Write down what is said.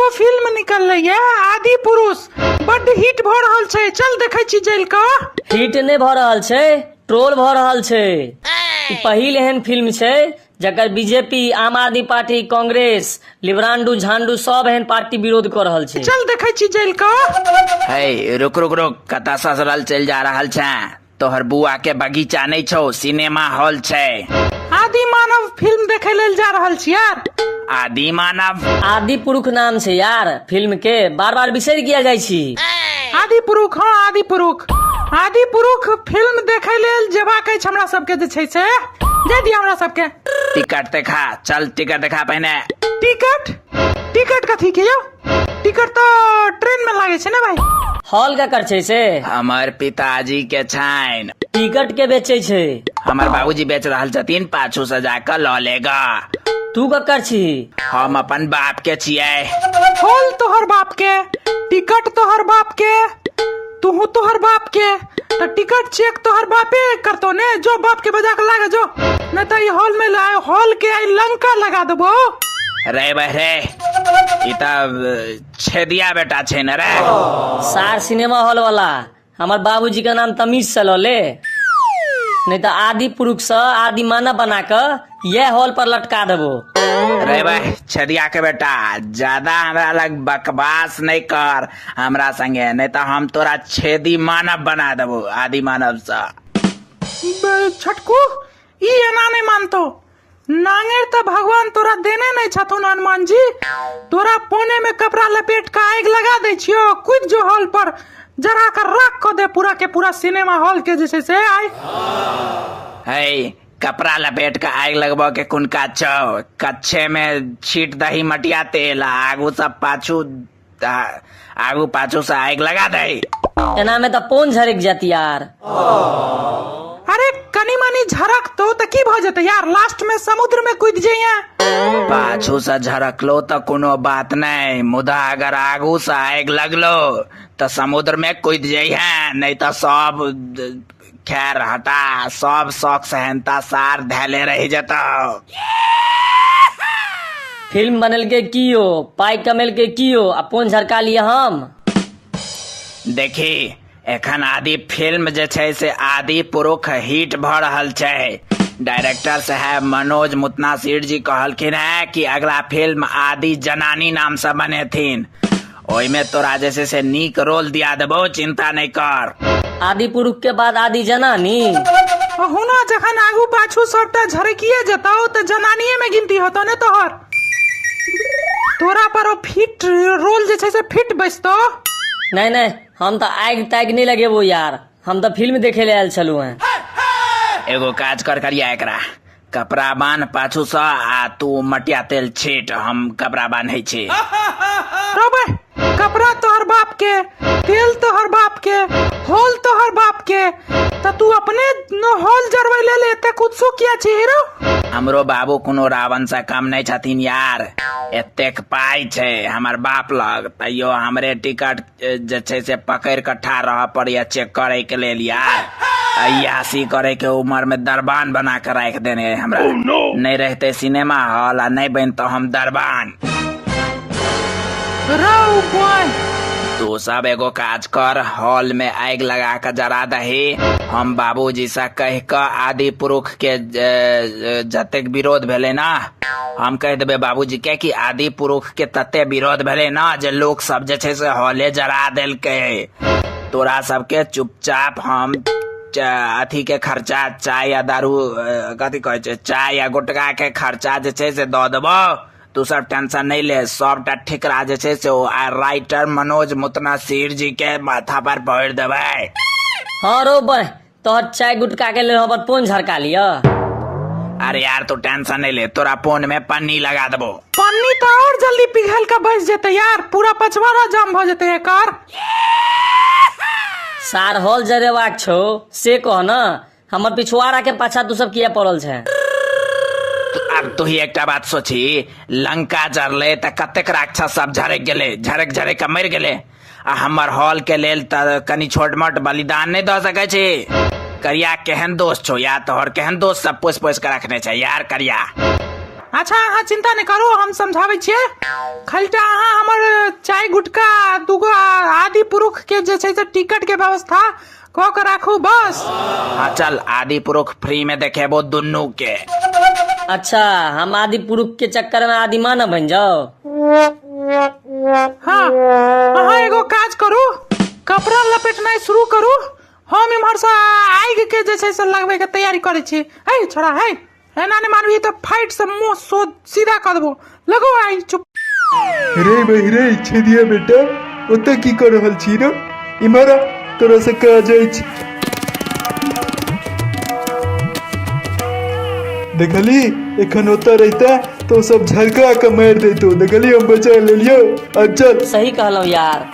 एगो फिल्म निकललै ये, आदि पुरुष, बड्ड हिट भऽ रहल छै, चल देखै छी जलि कऽ। हिट नहि भऽ रहल छै, ट्रोल भऽ रहल छै। ई पहिल एहन फिल्म छै जकर बीजेपी, आम आदमी पार्टी, कांग्रेस, लिबरांडू झांडू सब एहन पार्टी विरोध कऽ रहल छै। चल देखै छी जलि कऽ। हे, रुक रुक रुक, कतऽ ससरल चलि जा रहल छें? तोहर बुआ के बगीचा नहि छौ, सिनेमा हॉल छै। आदि मानव फिल्म देखै लेल जा रहल छी यार। आदि मानव? आदि पुरुख नाम छै यार फिल्म के, बार बार बिसरि किया जाइ छी? आदि पुरुख, हँ, आदि पुरुख, आदि पुरुख फिल्म देखै लेल जेबाक अछि हमरा सबके जे छै से। दे दिया हमरा सबके। टिकट देखा, चल टिकट देखा पहिने। टिकट? टिकट कथी के यौ? टिकट तऽ ट्रेन में लागे छै ने भाई। हॉल ककर छै से? हमर पिताजी के छनि। टिकट के बेचै छै? हमर बाबूजी बेच रहल छथिन, पाछू से जाकर लऽ लेगा। तू ककर छी? हम अपन बाप के छियै। हॉल तोहर बाप के, टिकट तोहर बाप के, तूहू तोहर बाप के, तऽ टिकट चेक तोहर बापे करतो ने। जो बाप के बजा के लागे जो, नहीं तो ई हॉल में लाए हॉल के आई लंका लगा देबो। रे बहरे, ई तऽ छेदिया बेटा छै ने रे। सार सिनेमा हॉल वाला, हमर बाबूजी के नाम तमीज से लऽ ले, नहीं तऽ आदि पुरुष से आदि मानव बना के यह हॉल पर लटका देबो। रे भाई छेदिया के बेटा, ज्यादा हमरा लग बकवास नहीं कर हमरा संगे, नहीं तो हम तोरा छेदी मानव बना देबो आदि मानव से। छटकू, ई एना नहीं मानतो। नांगेर तऽ भगवान तोरा देने नहीं छथुन हनुमान जी। तोरा पोने में कपड़ा लपेट के आगि लगा दै छियो, कूद जो हॉल पर, जरा कर राख कऽ दे पूरा के पूरा सिनेमा हॉल के जे छै से आइ। है, कपड़ा लपेट के आगि लगबऽ के कोन काज छौ? कच्छे में छीट दही मटिया तेल आ आगू से पाछू, आगू पाछू से आगि लगा दही। एना में तऽ पोन झरक जात यार। अरे कनी मनी झरक तो तऽ की भऽ जेतै यार, लास्ट में समुद्र में कूद जइहे। पाछू से झरकलो तऽ कोनो बात नहीं, मुदा अगर आगू से आगि लगलो तऽ समुद्र में कूद जइहे, नहीं तऽ सब खैर हटा, सब शौक सहनता सार धैले रहि जेतौ। फिल्म बनेलकै कियो, पाइ कमेलकै कियो, आ पोन झरका लिए हम। देखी, एखन आदि फिल्म जे छै से आदि पुरुख हिट भऽ रहल छै। डायरेक्टर साहेब मनोज मुतनासिर जी कहलखिन है कि अगला फिल्म आदि जनानी नाम से बनेथिन, ओहिमे तोरा जे छै से नीक रोल दिया देबौ, चिंता नहि कर। आदि पुरुख के बाद आदि जनानी। हुना जखन आगू पाछू सबटा झरकिए जेतौ तऽ जनानिए में गिनती होतौ ने तोहर। तोरा पर ओ फिट रोल जे छै से फिट बैसतौ। नहीं नहीं, हम तऽ आगि तागि नहीं लगेबो यार, हम तऽ फिल्म देखे ले आयल छलहुँ हेँ। एगो काज कर करिया, एकरा कपड़ा बान्ह पाछू सँ आ तू मटिया तेल छीट, हम कपड़ा बान्है छी। रोबे, कपड़ा तोहर बाप के, तेल तोहर बाप के, हॉल तोहर बाप के, तऽ तू अपने न हॉल जरबै लेल एतेक उत्सुक किया छी हीरो? हमरो बाबू कोनो रावण से कम नहि छथिन यार, एतेक पाइ छै हमर बाप लग, तैयो हमरे टिकट जे छै से पकड़ि कऽ ठाढ़ रहऽ पड़ैया चेक करे के लेल यार। अय्यासी करे के उम्र में दरबान बना के राखि देने है हमरा। नहीं रहते सिनेमा हॉल आ नहीं बनतो हम दरबान। रौ बॉय, तू सब एगो काज कर, हॉल में आगि लगा के जरा दही। हम बाबूजी से कह के आदि पुरुख के जतेक विरोध भेलै ना, हम कहि देबै बाबूजी के कि आदि पुरुख के तते विरोध भेलै ना जे लोक सब जे छै से हॉले जरा देलकै। तोरा सबके चुपचाप हम अथी के खर्चा, चाय या दारू, कथी कहै छै, चाय या गुटखा के खर्चा जे छै से दऽ देबौ, तू सब टेंशन नहीं ले। सबटा ठिकरा जे छै से ओ राइटर मनोज मुतनासिर जी के माथा पर भरि देबै। हाँ रो बह, तोहर चाय गुटखा के लेल हमर पोन झरका लिअ। अरे यार तू टेंशन नहीं ले, तोरा पोन में पन्नी लगा देबो। पन्नी तऽ और जल्दी पिघल के बस जेतै यार, पूरा पछवाड़ा जाम भऽ जेतै एकर। सार हॉल जरेबाक छौ से कह न, हमर पिछुआड़ा के पाछा तू सब किया पड़ल छै? अब तू ही एकटा बात सोची, लंका जरले तऽ कतेक राक्षस सब झरक गेलै, झरक झरक के मरि गेलै, आ हमर हॉल के लेल तऽ कनि छोट मोट बलिदान नहि दऽ सकै छी? करिया केहन दोस्त छौ यार तोहर, केहन दोस्त सब पोसि पोसि के रखने छै यार करिया। अच्छा अहाँ चिंता नहि करू, हम समझाबै छियै। खालीटा अहाँ हमर चाय गुटका दूगो आदि पुरुष के जे छै से टिकट के व्यवस्था कऽ के राखू बस। हाँ चल, आदि पुरुष फ्री में देखेबो दुनू के। अच्छा, हम आदि पुरुष के चक्कर में आदि मानव बन जाओ। हाँ, अहाँ एगो काज करू, कपड़ा लपेटनाइ शुरू करू, हम इम्हर से आगि के जे छै से लगबै के तैयारी करै छी। है छोड़ा, है एना नहि मानबी तऽ फाइट से मुंह सो सीधा कऽ देबो। लगो आइ चुप। रे बहिरे छेदिया बेटा, ओतऽ की कऽ रहल छी रे? इम्हर आ, तोरा से काज अछि। देखली, एखन ओतऽ रहिता तऽ ओ सब झरका कऽ मारि दैतो। देखली, हम बचा लेलियो। अब चल। सही कहलहुँ यार।